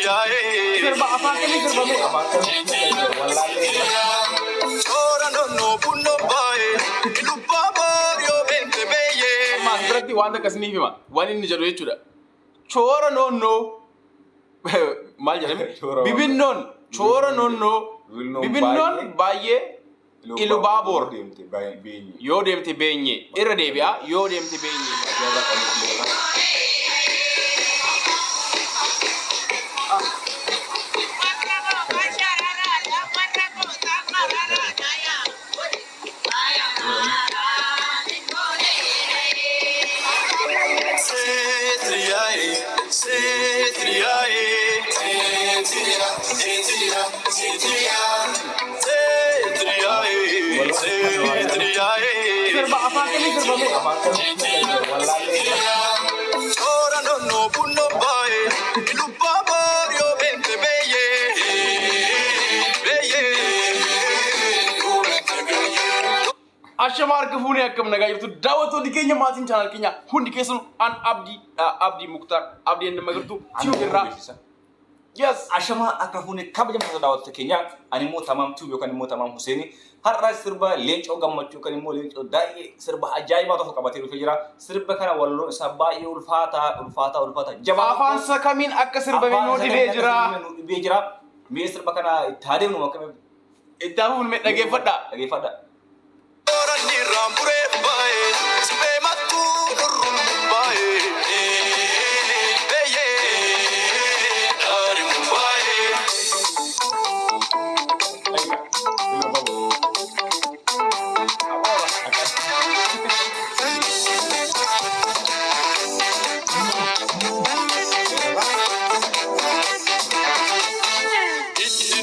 Sirba afaan kamii sirbame? Afaan kamii wallaallee. Choora nonnoo bunnoo baay'ee Ilubbaa boor yoo beekte beeyee. Amma as biratti waan takka isiniif hima. Waan inni jedhu jechuudha. Choora noonnoo maal jedhame? Choora Bibinnoon choora noonnoo Bibinnoon bibinnoon baay'ee Ilubaaboor. Deemte beenye. Yoo deemte beenye irra deebi'a yoo deemte beenye. Ajaa'iba qabu. Seetriyaa'ee seetriyaa'ee seetriyaa seetriyaa seetriyaa seetriyaa'ee seetriyaa'ee. Sirba afaan kamii sirbame? Afaan kamii wallaallee. Choora nonnoo bunnoo baay'ee Ilubbaa boor yoo beekte beeyee beeyee yoo beekte beeyee. Ashama harka fuunee, akkam nagaa jirtu daawwattoonni keenya, maatiin channel keenya hundi keessanuu? An Abdii, Abdii Muktaar, Abdii inni magartuu Tube irraa. Yes. Ashamaa akka fuunee kabajamtoota daawwattoota keenya, ani immoo Tamaam Tube yookaan immoo Tamaam Husseeni. Har'a sirba Leencoo Gammachuu yookaan immoo Leencoo Daa'ee sirba ajaa'ibaa tokko qabatee dhufee jira. Sirba kana walaloon isaa baay'ee ulfaataa, ulfaataa, ulfaataa, jabaa. Afaan isa kamiin akka sirbame nuu dhibee jira. Nu dhibee jira. Mee sirba kana itti haa deemnu akkamiin? Itti hafuun mee dhageeffadha. Dhageeffadha. Booranni raamburee baay'ee sibbee mattuu dhurrummuun baay'ee beeyee dhaarimuun baay'ee. Itti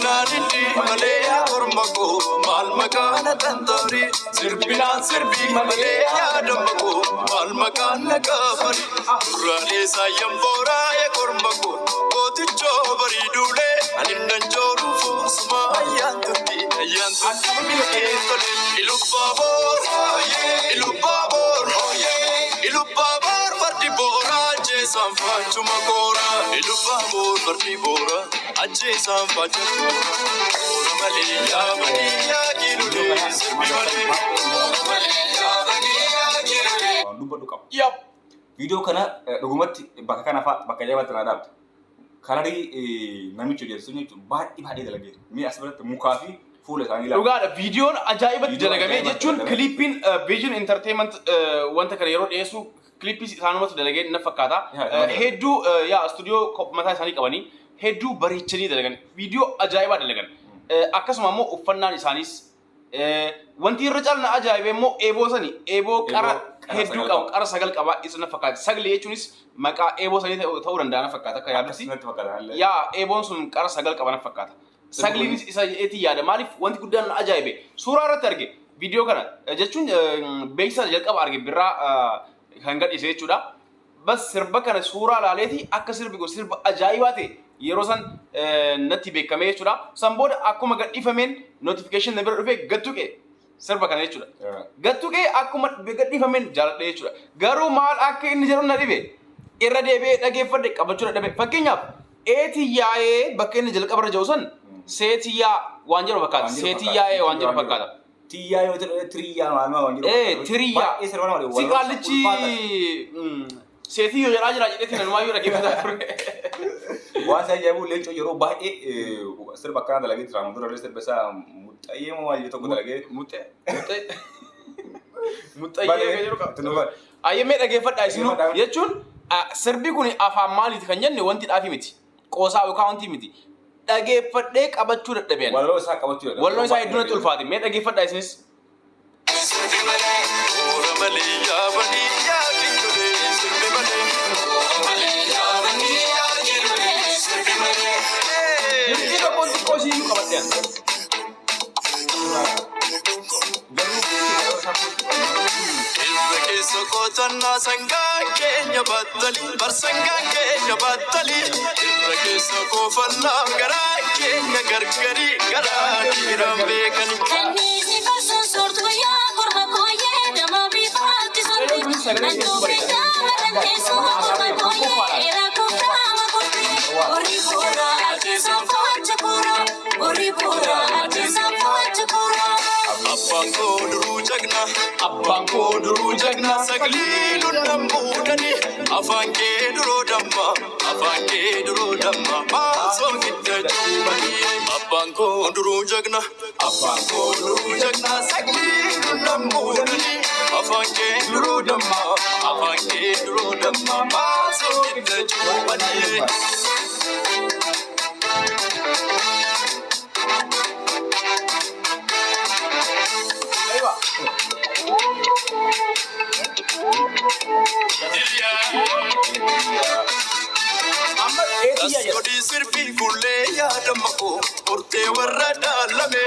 malee yaa korma koo, maal maqaan tantaari, sirbinaan sirbii malee yaa damma koo, maal maqaan na kaafari, duraalee saayyan booraa yaa korma koo, gootichoo bariiduulee ani nan jooruu fuusuma ayyaan tutti ayyaan tutti tole. Ilubbaa boor, ilubbaa boor, ilubbaa boor, fardi booraa ajjeesaan faachuma kooraa, ilubbaa boor, fardi booraa ajjeesaan faachuma kooraa, koora malee yaabanii yaa kiilulee, sirbi malee koora malee yaabanii yaa kiilulee. Waan dubbadhu qaba. Yap. Viidiyoo kana dhugumatti bakka kana fa'a bakka ajaa'ibatti na dhaabde. Kalarii namichi hojjetu sun jechuun baay'ee baay'ee dalageera. Mee as biratti mukaa fi fuula isaanii ilaali. Dhugaadha. Viidiyoon ajaa'ibatti Viidiyoon dalagamee ajaa'ibatti jechuun dalagame. Kiliippiin Vision Entertainment wanta kana yeroo dhiyeessu kiliippii isaanumatu dalagee na fakkaata. Yaa, isaan Hedduu yaa istuudiyoo mataa isaanii qabanii hedduu bareechanii dalagan. Viidiyoo ajaa'ibaa dalagan. Akkasuma immoo uffannaan isaaniis wanti irra caalu na ajaa'ibe immoo eeboo sani, eeboo qara qara hedduu sagal qabu qaba. Qara sagal qaba isa na fakkaata. Sagalee jechuunis maqaa eeboo sanii ta'uu danda'a na fakkaata akka yaadutti. Akkasumatti fakkaata. Yaa, eeboon sun qara sagal qaba na fakkaata. Sagliinis isa jedheetii yaada. Maaliif wanti guddaan na ajaa'ibe suuraa irratti arge viidiyoo kana jechuun beeksisa jalqaba arge birraa kan gadhiise jechuudha. Bas sirba kana suuraa laaleeti akka sirbi kun sirba ajaa'ibaa ta'e yeroo san natti beekame jechuudha. San booda akkuma gadhiifameen notification na bira dhufee gattuqe sirba kana jechuudha. Gattuqee akkuma gadhiifameen jaaladhe jechuudha. Garuu maal akka inni jedhu na dhibe. Irra deebi'ee dhageeffadhe, qabachuu dadhabe. Fakkeenyaaf eetii yaa'ee bakka inni jalqaba irra jiru san seetii yaa waan jedhu fakkaata. Waan jedhu Seetii fakkaata. yaa'ee waan jedhu fakkaata. Tiyyaa yoo ta'e tiriyyaa maal maal waan jedhu Ee, fakkaata. Tiriyyaa. Baay'ee sirba nama dhibu. Si qaallichi seetii yoo jedhaa jira jedheetiin nanumaa dhaggeeffataa ture. Waan isa ajaa'ibu Leencoo yeroo baay'ee sirba akkanaa dalagee jira. Dura illee sirba isaa muxxayyee moo maal jedhu tokko dalagee. Muxxee. Muxxee. Muxxayyee kan jedhu qaba. Qaba. Ayyemee dhageeffadhaa isinuu Dhageeffadhaa. jechuun sirbi kun afaan maaliiti kan jenne wanti dhaafi miti. Qoosaa yookaan wanti miti. Dhageeffadhee qabachuu dadhabeen. Walaloo isaa qabachuu dadhabe. Walloon isaa hedduu natti ulfaate. Mee dhageeffadhaa isinis. Sirbi malee koora malee yaabanii yaa kiilulee, sirbi malee koora malee yaabanii yaa kiilulee, sirbi malee. Dirqii tokkoon xiqqoo ishii iyyuu qabadhe ani. Garuu walaloo isaa Irra keessa qotannaa sangaan keenya battalii, barsangaan keenya battalii, irra keessa koofannaa garaa keenya gargarii garaa dhiiran beekanii. Kanniisi farsoon soortuu yaa korma kooyee dama bifaatti Sagaleen sorti. kunis sagalee hedduu bareeda. Nantuu beekaa maran teessuma korma kooyee rakkoo qaama kurti. Warri booraa Ajjeesaan fo'acha koora, horii boora, ajjeesaan fo'acha koora. Abbaan koo duruu jagna, abbaan koo duruu jagna, sagliiluun dambuudhani, afaan kee duroo damma, afaan kee duroo damma, maasoo gidda cuubanii. Abbaan koo duruu jagna, abbaan koo duruu jagna, sagliiluun dambuudhani, afaan kee duroo damma, afaan kee duroo damma, maasoo gidda cuubanii. Aywa. Amma eetii jedha. Godii sirbii kullee yaadama koo hortee warra daalame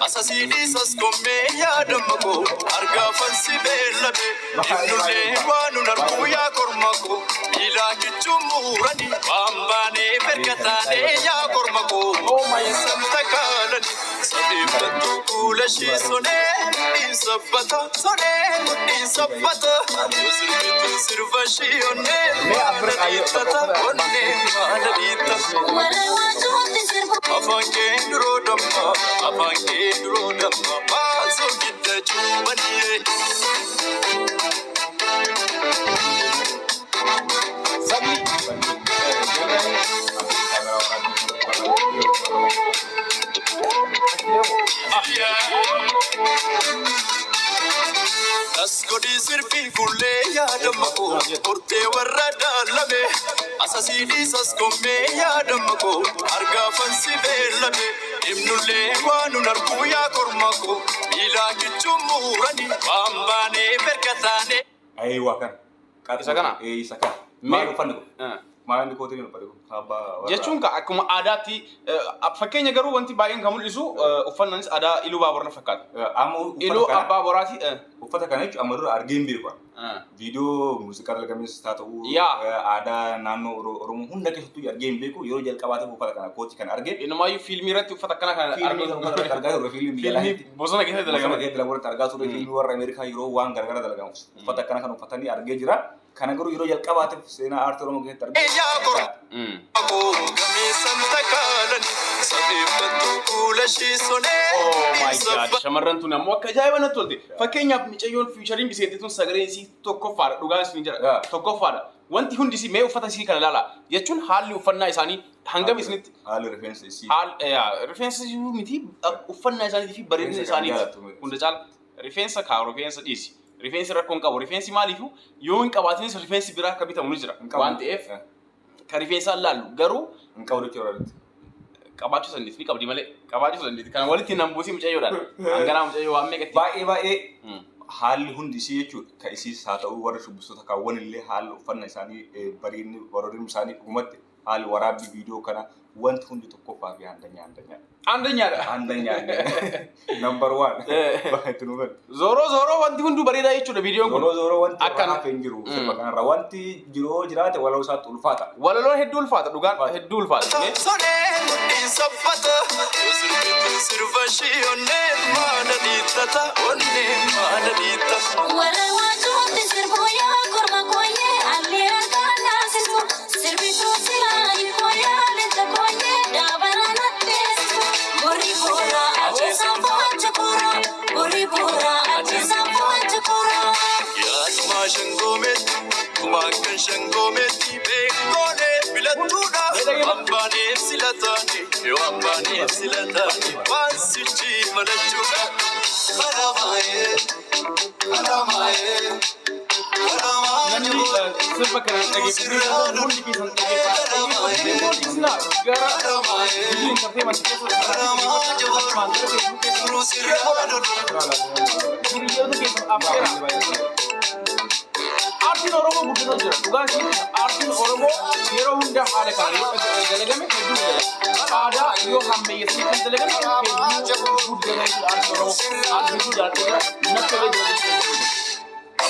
asasii dhiisas gommee yaadama koo argaa fansi beellame ibnullee waan nun arguu yaa korma koo miilaa kichuun muurani waan baanee berga taanee yaa korma koo santa kaalani sabeeffattuu kuula shii sonee mudhiin sabbata sonee mudhiin sabbata sirbituu sirba shii onnee maana dhiittata onnee maana dhiittata. Warra waanjootti sirbu. Afaan kee duroo damma, afaan kee duroo damma, maasoo gidda cuubanii. Sagli. As godii sirbii kullee yaadama koo hortee warra daalame asasii dhiisas gommee yaadama koo argaa fansi beellame ibnullee waan nun arguu yaa korma koo miilaa kichuun muurani waan baanee berga taanee. Aywa kan. Isa kana? Isa kana. Maal uffanni kun? Maal inni kootiin uffate kun? Abbaa warra- Jechuun ka akkuma aadaatti fakkeenya garuu wanti baay'een kan mul'isu uffannaanis aadaa Iluu Baaborna fakkaata. Amma uffata Iluu kana Abbaa Boraati. uffata kana jechuun amma dura argee hin beeku. Viidiyoo muuziqaa dalagames haa ta'u aadaa naannoo Oromoo hunda keessattuu argee hin beeku yeroo jalqabaatiif uffata kana kootii kana arge. Inumaayyuu fiilmii irratti uffata akkana kana Fiilmii kana uffata kana argaa turre fiilmii biyya Fiilmii alaatti. bosona keessatti Dalagama dalagama. keessatti dalagu irratti argaa turre fiilmii warra Ameerikaa yeroo waan garagara dalagamu uffata akkana kan uffatanii argee jira. Kana garuu yeroo jalqabaatiif seenaa aartii Oromoo keessatti argee. Yaa korma koo gameessan takaalani sabeeffattuu kuula shii sonee Oh my God. Shamarran tun ammoo akka ajaa'iba natti tolte. Fakkeenyaaf mucayyoon fiichariin biseetti tun sagaleen isii tokkoffaadha. Dhugaan isin jira. Tokkoffaadha. Wanti hundi isii mee uffata isii kana ilaala. Jechuun haalli uffannaa isaanii hangam isinitti Haalli rifeensa isii. haal rifeensa iyyuu miti uffannaa isaaniitii fi bareedina Rifeensa kan isaaniiti. jaallattu. Hunda caala rifeensa kaa rifeensa dhiisi. Rifeensi rakkoo hin qabu. Rifeensi maaliifuu yoo hin qabaatinis rifeensi biraa akka bitamu ni jira. Hin qabu. Waan ta'eef kan rifeensaa laallu garuu Hin qabu jechuudha irratti. qabaachuu dandeetti ni qabdi malee qabaachuu dandeetti. Kana walitti nan buusii mucayyoodhaan. Hanganaa mucayyoo waan meeqatti. Baay'ee baay'ee haalli hundi isii jechuudha. Kan isiis haa ta'u warra shubbistoota kaawwan illee haalli uffannaa isaanii bareedinni bareedinni isaanii dhugumatti haalli waraabbii viidiyoo kana wanti hundi tokkoffaa fi handanya handanya. Andanyaadha. Handanya handanya. Number one. Baay'ee nu bari. Zooroo zooroo wanti hunduu bareedaa jechuudha viidiyoon kun. Zooroo zooroo wanti Akkana. hafe hin jiru sirba kanarra wanti jiroo jiraate walaloo isaatti ulfaata. Walaloon hedduu ulfaata dhugaan hedduu ulfaata. Mee Sonee mudhiin sabbata sirbituu sirba shii onnee maana dhiittata onnee maana dhiittata. Warra waanjootti sirbu yaa korma kooyee alli harkaa naasisu. Sirbituu silaanii kooyaa leenca kooyee daabara natteessisu. Borii boora ajjeesaan fo'acha koora. Borii boora ajjeesaan fo'acha koora. Yaasumaa shangoometti kumaan kan shangoometti beekoolee filattuudha. Hambaaneef silataani yoo hambaaneef silataani waan sichi malachuudha. Kalamaayee kalamaayee Namni kalamaayee. sirba kana dhaggeeffatu hundi keessan dhaggeeffatu. Gara biyyi entertainment keessa asumaan gara Facebook keessa hiriyoota keessan affeera. Aartiin Oromoo guddataa jira. Dhugaan isii aartiin Oromoo yeroo hundaa haala kanaan yoo dalagame hedduu guddata. Aadaa yoo hammeessanii kan dalagame hedduu guddata jechuudha aartiin Oromoo. Aartiin hedduu jaallatee jira. Natti tolee jira jechuudha.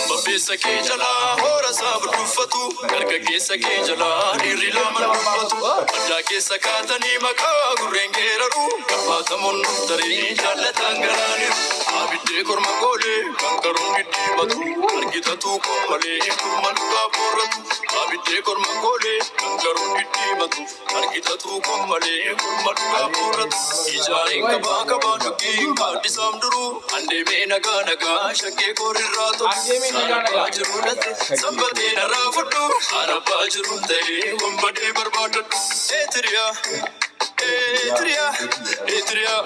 Babbeessa kee jalaa hoora isaa bulfuufatu dargaggeessa kee jalaa dhiirri lama dhuunfatu addaa keessa kaatanii maqaa gurreen geeraru gabaatamuun tarii jaallataan garaaniru. Abiddee korma goolee kan karoon diddiimatu argitatu koo malee korma dhugaa boorratu. Abiddee korma goolee kan karoon diddiimatu argitatu koo malee korma dhugaa boorratu. Ijaareen kabaa kabaa dhuggii kaaddisaam duruu andeemee nagaa nagaa shaggee korirraa tolu. Andeemee nagaa nagaa. Arabbaa jiru natti sanbatee narraa fudhu arabbaa jiru ta'ee wanbadee barbaadadhu. Eetiriyaa eetiriyaa eetiriyaa.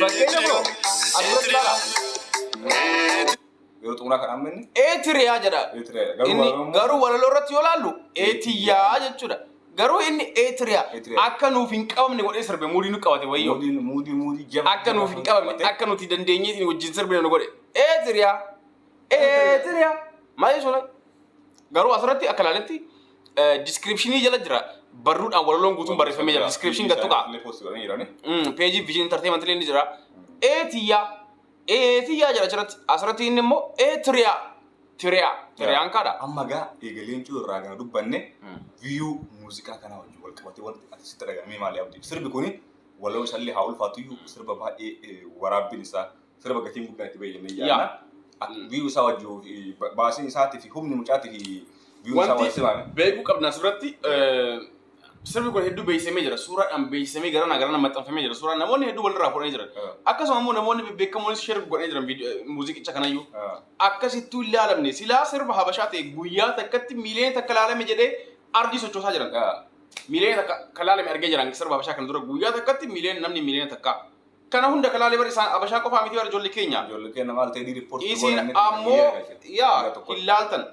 Fakkeenya bro, asirratti ilaala. Yeroo xumuraa kan amma inni Eetiriyaa jedha. Eetiriyaa. Garuu Inni walaloo garuu walaloo irratti yoo laallu eetiyyaa jechuudha. Garuu inni eetiriyaa Eetiriyaa. akka nuuf hin qabamne godhee sirbe, muudii nu qabate wayyoo. Muudii muudii muudii jaba. Akka nuuf hin qabamne, akka nuti dandeenyee wajjin sirbine nu godhe. Eetiriyaa. Eetiriyaa. Maal jechuudha? Garuu asirratti akka ilaaletti descriptionii jala jira. Barruudhaan walaloon guutuun barreeffamee jira. Description gattu ka'a. Illee post godhanii jirani. Peejii Vision Entertainment illee ni jira. Eetiyyaa. Eetiyyaa jedha achirratti. Asirratti inni immoo eetiriyaa. Tiriyaa. Tiriyaan kaadha. Amma gaa eega Leencoo irraa kana dubbanne, view muuziqaa kanaa wajjin wal qabatee wanti ati sitti dhagahame maali, Abdii? Sirbi kuni walaloo isaallee haa ulfaatu iyyuu, sirba baay'ee waraabbiin isaa sirba gatiin guddaan itti bayyannee yaadna. View isaa wajjin baasiin isaatii fi humni mucaatii fi view isaa wal Wanti simame. beekuu qabna asirratti, sirbi kun hedduu beeksisamee jira. Suuraadhaan beeksisamee garanaa garana maxxanfamee jira. Suuraan namoonni hedduu walirraa fuudhanii jiran. Akkasuma immoo namoonni bebbeekamoon share godhanii jiran muuziqicha kanayyuu. Akkasittuu hin ilaalamne. Silaa sirba Habashaa ta'e guyyaa takkatti 1 miiliyoona ilaalame jedhee ardii sochoosaa jiran. 1 miiliyoona kan ilaalame argee jiran sirba Habashaa kana dura guyyaa takkatti miiliyoona namni 1 miiliyoona. Kana hunda kan ilaale bara isaan Habashaa qofaa miti bara, ijoollee keenya. Ijoollee keenya maal ta'e riippoortii Isin ammoo yaa hin laaltan.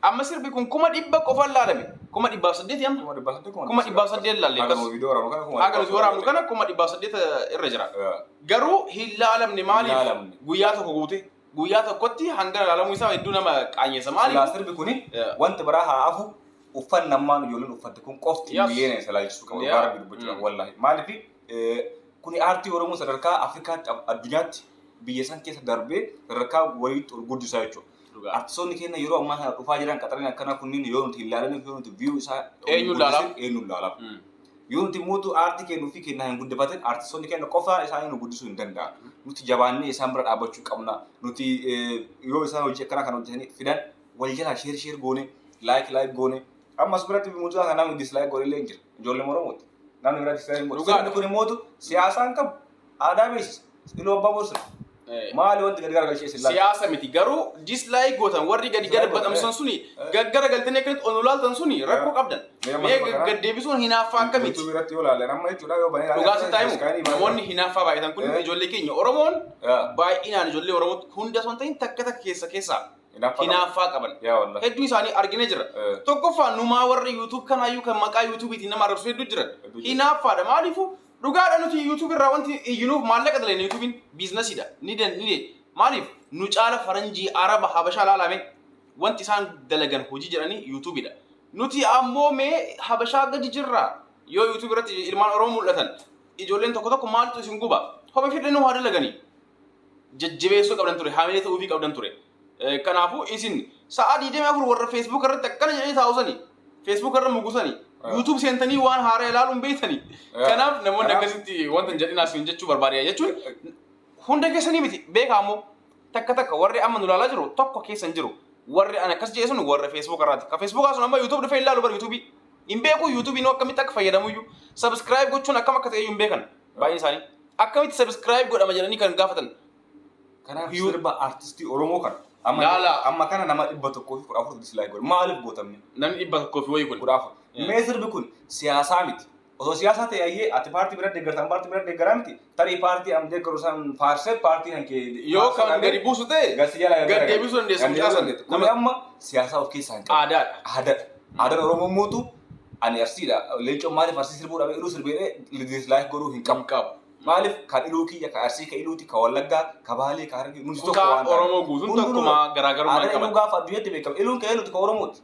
Amma sirbi kun 100,000 qofa ilaalame. 800,000 amma. 800,000. 800,000 ilaalle. Haga nuti viidiyoo waraabnu kana. Haga nuti waraabnu kana 800,000 irra jira. Garuu hin laalamne maaliif? Laalamne. Guyyaa tokko guute. Guyyaa tokkotti hanga laalamuu isaa hedduu nama qaanyessa. Silaa Maaliif? sirbi kuni wanti biraa haa hafu, uffannammaan ijoolleen uffatte kun qofti miliyoona isa laalchisuu qaba. Yeah. Dhugaa Rabbii dubbachuudhaaf wallahi. Maaliif kuni aartii Oromoo sadarkaa Afrikaatti, addunyaatti, biyya san keessa darbee sadarkaa wayiitti ol guddisaa jechuudha. Dhugaa. Artistoonni keenya yeroo ammaa kana dhufaa jiran qaxareen akkanaa kunniin yoo nuti hin ilaalaniif, yoo nuti view isaa Eenyu ilaalaaf? Eenyu ilaalaaf? Yoo nuti mootu aartii keenya ofii kennaa hin guddifatin, artistoonni keenya qofaa isaanii nu guddisuu hin danda'an. Nuti jabaannee isaan bira dhaabbachuu qabna. Nuti yoo isaan hojii akkanaa kana hojjetanii fidan wal jalaa share share goone, like like goone. Ammas biratti muuziqaa kana namni dislike godhe illee hin jira. Ijoollee Oromooti. Namni biraa dislike godhe. Dhugaadha. Sirni kun immoo siyaasaan qabu. Aadaa beeksisa. Iluu abbaa boorsa. Maali wanti gadi garagalchee isin laata? Siyaasa miti, garuu dislike gootan warri gadi gadi Dislike baxamsan suni gaggara galtanii akkanatti ol laaltan suni rakkoo qabdan. Mee amma Mee nama kana- gad deebisuun hinaaffaa akkamitti? YouTube irratti yoo ilaalan amma jechuudha yoo banee Dhugaa sitti himu, namoonni hinaaffaa baay'atan kun ijoollee keenya Oromoon baay'inaan ijoollee Oromoo hunda osoo hin ta'in takka takka keessa keessa Hinaaffaa qaban. hinaaffaa qaban. Yaa wallahi. Hedduu isaanii arginee jira. Tokkoffaa numaa warri YouTube kanaayyuu kan maqaa YouTubeetiin nama arrabsu hedduu jiran. Hedduu jira. Hinaaffaadha. Maaliifuu dhugaadha, nuti YouTube irraa wanti iyyinuuf maallaqa dalagna, YouTubein businessiidha. Ni dan ni maaliif nu caala faranjii, araba, habashaa laalame, wanti isaan dalagan hojii jedhanii YouTubeidha. Nuti ammoo mee habashaa gadi jirra. Yoo YouTube irratti ilmaan Oromoo mul'atan ijoolleen tokko tokko maaltu isin guba? Kophee fidanii haa dalaganii. Jajjabeessuu qabdan ture, haamilee ta'uufii qabdan ture. Kanaafuu isin sa'a 24 warra Facebook irratti akkana jedhanii taa'usanii, Facebook irra mugusanii, YouTube seentanii waan haaraa ilaaluun beektanii. Kanaaf namoonni akkasitti wanta hin jedhinaa isin jechuu barbaade jechuun hunda keessanii miti beekaa, ammoo takka takka warri amma nu ilaalaa jiru tokko keessa hin jiru. Warri an akkas jedhe sun warra Facebook irraati. Ka Facebook sun amma YouTube dhufee ilaalu bara YouTube. Hin beeku YouTube nu akkamitti akka fayyadamuyyuu, subscribe gochuun akkam akka ta'e iyyuu hin beekan baay'een isaanii. Akkamitti subscribe godhama jedhanii kan gaafatan. Kanaaf sirba artistii Oromoo kana amma Laala. amma kana nama 114 dislike godhe, maaliif gootamne? Namni 100 fi wayii kun. 14. Mee sirbi kun siyaasaa miti. Osoo siyaasaa ta'e ayyee ati paartii bira deeggartan, paartii bira deeggaraa miti. Tarii paartii am deeggaru san faarsee paartii kan kee Yoo kan gadi buusu ta'e gasi jala gad deebisuu dandeessu mucaa sana. Kun amma siyaasaa of keessaa hin qabu. Aadaadha. Aadaadha. Aadaan Oromoo mootu ani Arsiidha. Leencoon maaliif Arsii sirbuu dhabe, Iluu sirbee dislike godhuu hin qabu. Qabu. Maaliif kan Iluu kiyya, kan Arsii, kan Iluuti, kan Wallaggaa, kan Baalee, kan Harargee nuti tokko Kutaa waan ta'eef. Oromoo guutuun Hundinuu tokkuma, garaagarummaa aadaan qaban. Iluu gaafa addunyaatti beekame Iluun kan Iluuti, kan Oromooti.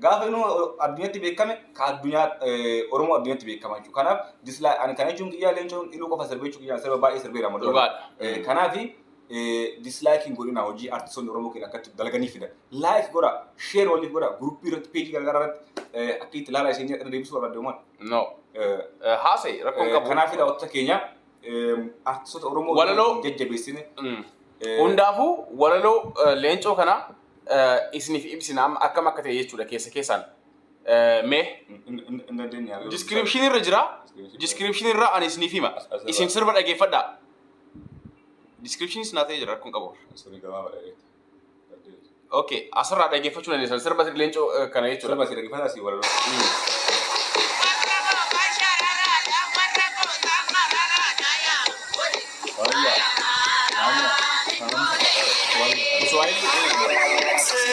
Gaafa Iluun addunyaatti beekame kan addunyaa Oromoo addunyaatti beekama jechuudha. Kanaaf dislike ani kana jechuun kiyyaa Leencoon Iluu qofa sirbee jechuun kiyyaa sirba baay'ee sirbeera amma dura. Dhugaadha. Kanaaf dislike hin godhina, hojii artistoonni Oromoo keenya akkatti dalaganii fidan. Like godha, share waliif godha, guruppii irratti, peejii garaagaraa irratti akka itti ilaalaa isin irra deebisuu barbaadde uuman. No. Haasa'e rakkoon qabu. Kanaaf daawwattoota keenya Artistoota Oromoo Walaloo- jajjabeessine. Hundaafuu walaloo Leencoo kana isiniif ibsina amma akkam akka ta'e jechuudha keessa keessaan. Mee Hin dandeenya. Description irra jira. Description irra ani isiniif hima. Isin sirba dhageeffadhaa. Description naa ta'ee jira, rakkoon qabu. Sorry, gabaabaadha jechuudha. Okay, asirraa dhageeffachuu dandeessan sirba Leencoo kana jechuudha. Sirba si dhaggeeffataa si walaloo.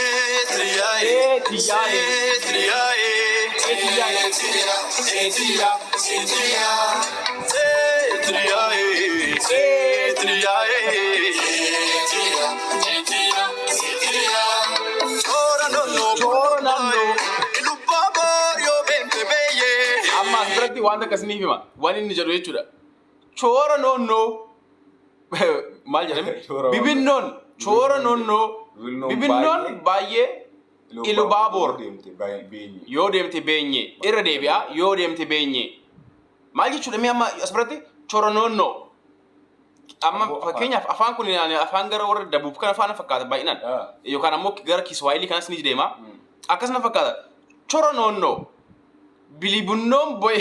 Seetriyaa'ee, seetriyaa'ee, seetriyaa'ee, seetriyaa'ee. Toora nannoo, Toora nannoo. Lubbaa boor yoo beekte beeyyee. Amma as biratti waan takka isiniif hima. Waan inni jedhu jechuudha. Choora noonnoo maal jedhame? Choora noonnoo. Bibinnoon choora noonnoo Bibinnoon bibinnoon baay'ee Ilubaaboor. Deemte beenye. Yoo deemte beenye irra deebi'a, yoo deemte beenye. Maal jechuudha mee amma as biratti choora noonnoo? Amma Aboo, fakkeenyaaf afaan kun ani afaan gara warra dabuuf kana faana fakkaata baay'inaan. Yookaan ammoo gara Kiswaahilii kanas ni deema. Akkasuma fakkaata. Chora noonnoo. Bilibunnoon bo'e.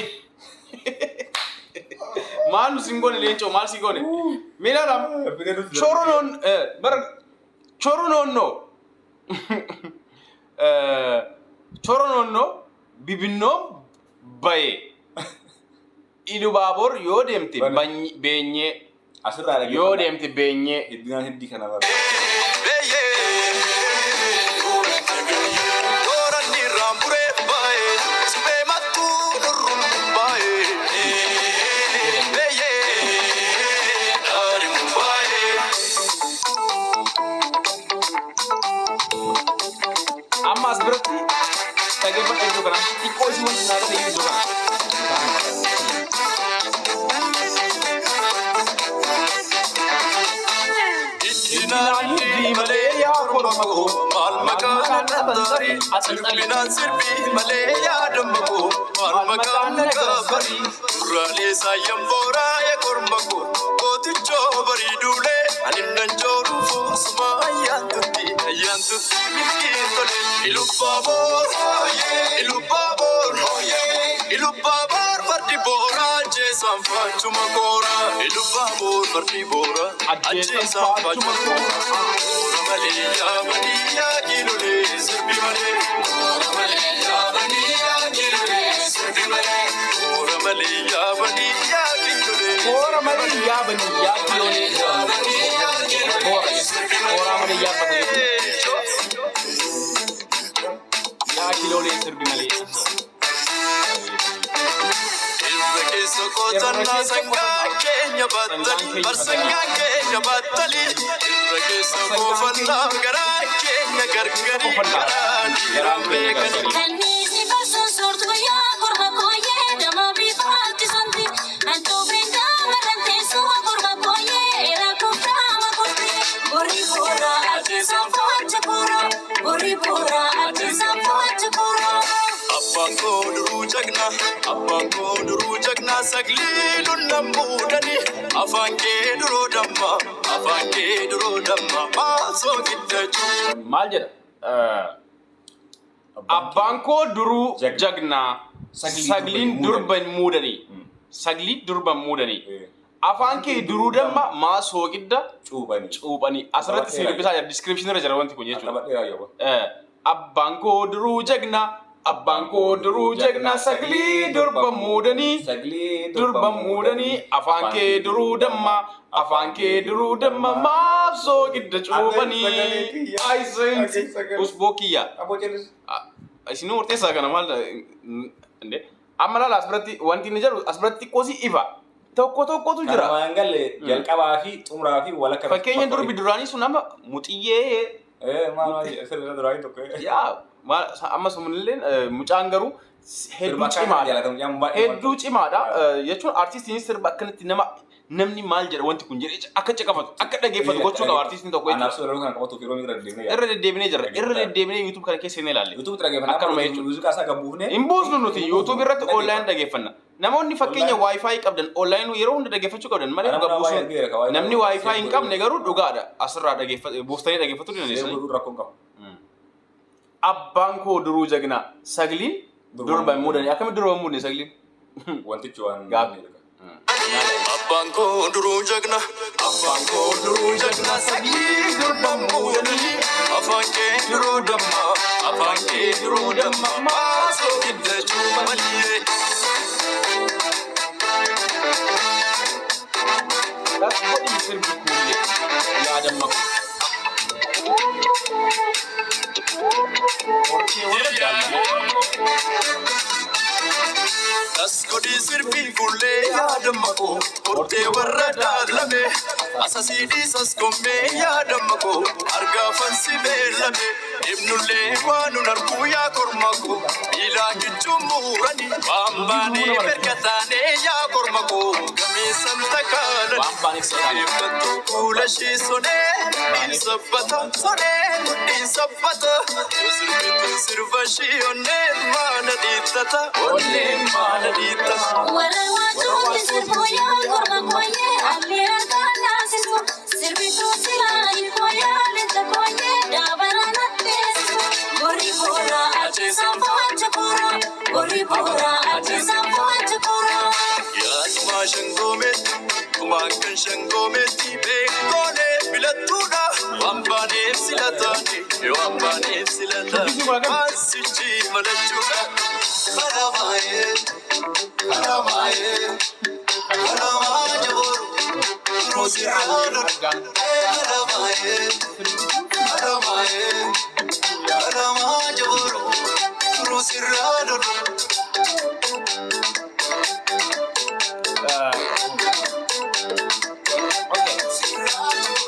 Maal nu sin goone, Leencoo, maal si goone? Mee ilaala. Choro noon bara choro noonnoo. Choro noonnoo bibinnoon baye. Ilubaaboor yoo deemte beenyee Asirraa dhaggeeffadhaa. yoo deemte beenyee. Heddinaan heddii kana bara. Beeyyee. Tooranni raamburee baay'ee. Siphee mattuu nurruun baay'ee. Beeyyee. Daarimuun baay'ee. Amma as biratti dhaggeeffadha iddoo kana. Xiqqoo isii wanti naa ta'e iddoo kana. Iddinaan hiddii malee yaa korma koo maal maqaan dhantarii, sirbinaan sirbii malee yaa damma koo maal maqaan nagaafarii, duraalee saayyan booraa yaa korma koo gootichoo barii duulee ani nan jooruufuu suma ayyaantutti ayyaantutti milkii tole. Ilubbaaboor, Ilubbaaboor, Ilubbaaboor, fardi booraa ajjeesaan faachuma kooraa. Ilubbaaboor, fardi booraa ajjeesaan faachuma kooraa. Koora malee yaabanii yaa kiilolee sirbi malee. Koora malee yaabanii yaa kiilolee sirbi malee. Koora malee yaabanii yaa kiilolee. Koora malee yaabanii yaa kiilolee. Koora. Kooraa malee yaabbata jechuudha. Yaa kiilolee sirbi malee. Irra keessa qotannaa sangaan keenya battali, barsangaan keenya battali. Irra keessa koofannaa garaa keenya gargari, garaa dhiiraan beekani. Kanniisi barsuun soortuu yaa korma kooyee dama bifaatti sonti. Antuufiin gaafa teessuma korma kooyee era kufraama kurti. Borii boora ajjeesaan fo'acha kuura. Borii boora ajjeesaan fo'acha kuura. Abbaan koo duruu jagna, abbaan koo duruu jagna, saglii lunnan muudani. Afaan kee duroo damma, afaan kee duroo damma, maasoo gidda jiru. Maal jedha? Abbaan koo duruu Jagna. Jagnaa. Saglii Sagliin durba durba hin muudanii. Saglii durba hin muudanii. Afaan kee duruu damma maa sooqidda Cuubanii. cuuphanii. Asirratti si dubbisaa jira. Description irra jira wanti kun jechuudha. Qabadheeraa yoo. Abbaan koo duruu jagna. Abbaan koo duruu jagna, saglii durba muudanii. Saglii Durba muudanii, afaan kee duruu damma, afaan kee duruu damma, maaf sooqidda cuuphanii. Ayi, usboo kiyya. Aboo jallis. Isinuu murteessaa kana maal inde amma laala, as biratti wanti inni jedhu as biratti xiqqoosi ifa tokko tokkotu jira. Kanuma hin galle jalqabaa fi xumuraa fi walakka. Fakkeenya durbi duraanii sun amma muxiyyee. Maal maal sirna duraanii tokko. Yaa maal amma sunillee mucaan garuu hedduu cimaadha. Hedduu cimaadha jechuun artiistiin sirba akkanatti nama namni maal jedha wanti kun jedhee akka caqafatu, akka dhageeffatu gochuu qaba artiistiin tokko jechuudha. Anaaf suuraa kana qabatuuf yeroo irra deddeebinee Irra deddeebinee jirra. Irra deddeebinee YouTube kana keessa hin ilaalle. YouTube dhaggeeffannaa. Akkanuma jechuudha. Muuziqaa isaa gabbuufnee. Hin buusnu nuti YouTube irratti online dhageeffanna. Namoonni fakkeenya Online. Wi-Fi qabdan online yeroo hunda dhaggeeffachuu qabdan malee Namni dhugaa waa'ee buusuun argeera ka waa'ee namni waa'ee Wi-Fi hin godhuu. qabne garuu dhugaadha asirraa buuftanii dhaggeeffachuu Save dandeessanii. godhuun rakkoon qabu. Abbaan koo duruu jagnaa sagliin Durba durba hin muudani. Akkamitti durba hin muudne sagliin? Wantichi waan. Gaaffii. Abbaan koo duruu jagna, abbaan koo duruu jagna, saglii durba muudanii. Afaan kee duruu damma, afaan kee duruu damma, maasoo gidda cuumalee. Godhii sirbi kuullee yaadamma kun. Hortee warra jaalladhu. Tas godhii sirbii kullee yaadamma koo, hortee warra daalame. Asasii dhiisas gommee yaadamma koo, argaafan si beellame. Ibnullee waan nun arguu yaa korma koo, miilaa gichuun muurani. Waan baanee erga taanee yaa korma koo, gameessan takaalani. Waan baaneef sakaalan. Eebbattu fuula ishee sonee, mudhiin sabbata, sonee mudhiin sabbata. Sirbitu sirba ishee onneen maana dhiittata, onneen maana dhiittata. Warra waatuutti sirbuyaa korma kooyee allee harkaan naasisu. Sirbituu silaanii kooyaa leenca kooyee daabara natteessisu. Gorri boora ajjeesaan fo'acha koora. Gorri boora ajjeesaan fo'acha koora. Yaasumaa shangoometti, kumaan kan shangoometti, beekoolee filattuudha. Waan baaneef silataani, waan baaneef silataani, Dubbisni kun akkam? waan sichi malachuudha. Kalamaayee, kalamaayee, kalamaa jaboru, duruu sirraa lolu. Kalamaayee, kalamaayee, kalamaa jaboru, duruu sirraa lolu. Okay.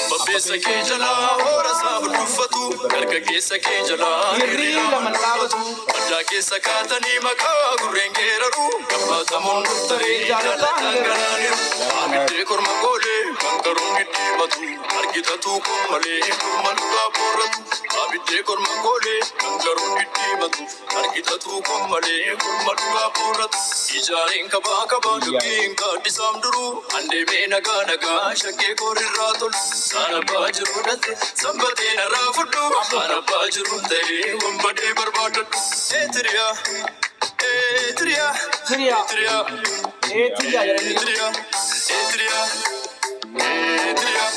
Babbeessa kee jalaa hoora isaa bulluffatu, dargaggeessa kee jalaa Hirrii lama dhaabatu. Addaa keessa kaatanii maqaa gurreen geeraru, gabaatamuun dhuftaree jaalataan garaaniru. Abiddee korma goolee kan karoon giddiimatu, argitatu kun malee korma dhugaa boorratu. Abiddee korma goolee kan karoon giddiimatu, argitatu kun malee korma dhugaa boorratu. Ijaareen kabaa kabaa dubbiin gaaddisaam duruu, andeemee nagaa nagaa shaggee koorrirraa tolu. Saan abbaa jiru dhatte sanbatee narraa fudhu, saan abbaa jiru ta'ee wanbadee barbaadadhu. Eetiriyaa, eetiriyaa, Tiriyaa. eetiriyaa, Eetiriyaa jedhanii. eetiriyaa, eetiriyaa, eetiriyaa.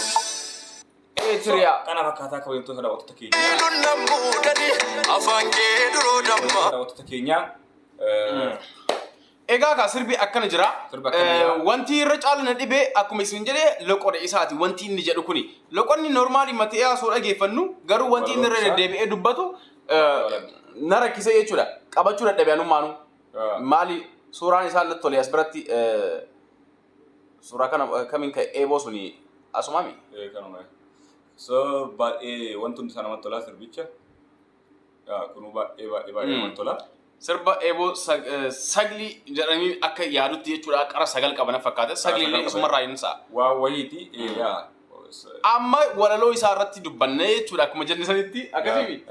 Eetiriyaa. Kana fakkaataa kabajamtoota daawwattoota keenya. Lonna muudanii afaan kee duruu damma. Daawwattoota keenya. Egaa kaa sirbi akkana jira. Sirbi akkana jira. Wanti irra caalu na dhibee akkuma isin jedhee loqoda isaati wanti inni jedhu kuni. Loqonni normaalii matee osoo dhageeffannu garuu wanti inni irra Walaloon isaa. deddeebi'ee dubbatu na rakkise jechuudha. Qabachuu dadhabe anummaanu. Maali suuraan isaa natti tole as biratti suuraa kana kamiin ka'e eeboo suni asumaami. Kanuma. So baay'ee wanti hundi isaa namatti tola sirbicha. Kunuu baay'ee baay'ee baay'ee namatti tola. Sirba eeboo sagli jedhanii akka yaadutti jechuudha qara sagal qaba na fakkaata. Sagli illee sagal qaba. isumarraa hin sa'a. Waa wayiiti. Yaa. Amma walaloo isaa irratti dubbanne jechuudha akkuma jenne sanitti akkasii.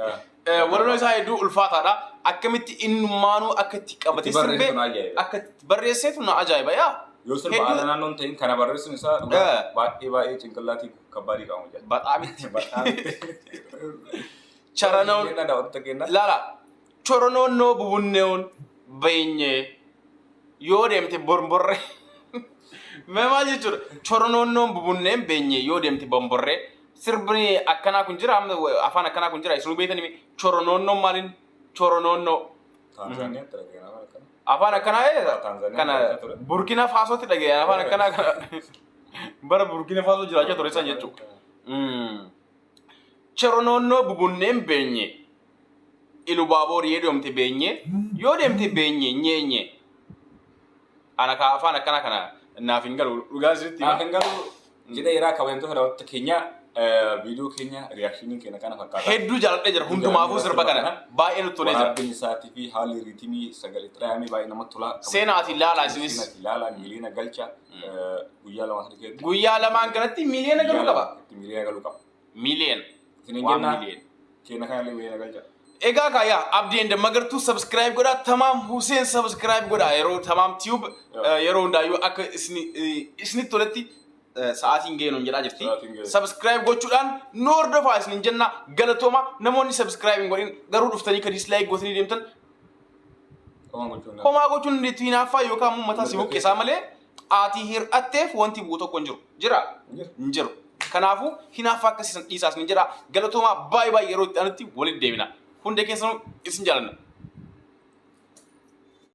Walaloo isaa hedduu ulfaataadha. Akkamitti innummaanuu akka itti qabatee Itti barreessu sirbee na ajaa'iba. akka itti barreesseetu na ajaa'iba yaa. Yoo sirba Hedduu aadaa naannoon ta'in kana barreessuun isaa dhugaa baay'ee baay'ee cinqillaatii kabbaadii qabu jedha. Baxaamitti. Charanoon Kenna daawwattoota kenna. laala choronoonnoo bubunneewoon beenyee yoo deemte borborree. Mee maal jechuudha? Choronoonnoon bubunneen beenyee yoo deemte bomborree. Sirbni akkanaa kun jira amma afaan akkanaa kun jira isinuu beektanii choronoonnoon maaliin choronoonnoo Taanzaaniyaatti dhaga'an afaan akkana. Afaan akkanaa Taanzaaniyaa kana keessa ture. Burkina Faasootti dhaga'e afaan akkanaa kana bara Burkina Faasoo jiraachaa ture san jechuudha. Choronoonnoo bubunneen beenye Ilubaaboor yoo deemte beenye yoo deemte beenye nyeenye ana ka afaan akkanaa kana naaf hin galu dhugaa sirriitti. Naaf hin galu jedhee yeroo kabajamtoota daawwattoota keenya. Viidiyoo keenya reaction keenya kana fakkaata. Hedduu jaalladhee jira hundumaafuu sirba kana baay'ee nutti tolee jira. Waraabbiin isaatii fi haalli rhythm sagalee xiraayamee baay'ee namatti tola. Seenaatii ilaalaa isinis. Seenaatii ilaalaa, miliyoona galcha guyyaa 2 3 keessatti. Guyyaa 2n kanatti miliyoona galuu qaba. Miliyoona galuu qaba. Miliyoona. Isin Waan jennaa miliyoona. keenya kanallee miliyoona galcha. Egaa kaayaa Abdii and Magartuu subscribe godhaa, Tamaam Huseen subscribe godhaa. Yeroo Tamaam Tube yeroo hundaayyuu akka isinitti toletti sa'aatiin ga'e nuun jedhaa jirti. Sa'aatiin ga'e. Subscribe gochuudhaan nu hordofaa isinin jenna, galatooma. Namoonni subscribe hin godhin garuu dhuftanii ka dislike gootanii deemtan Homaa gochuun homaa gochuun dandeettu, hinaaffaa yookaan immoo mataa si buqqisaa malee aatii hir'atteef wanti bu'u tokko hin jiru. Jira? Hin jiru. Hin jiru. Kanaafuu hinaaffaa akkasii san dhiisaa isin jedha. Galatoomaa, baay'ee baay'ee, yeroo itti aanutti walitti deebina. Hunda keessanuu isin jaalanna.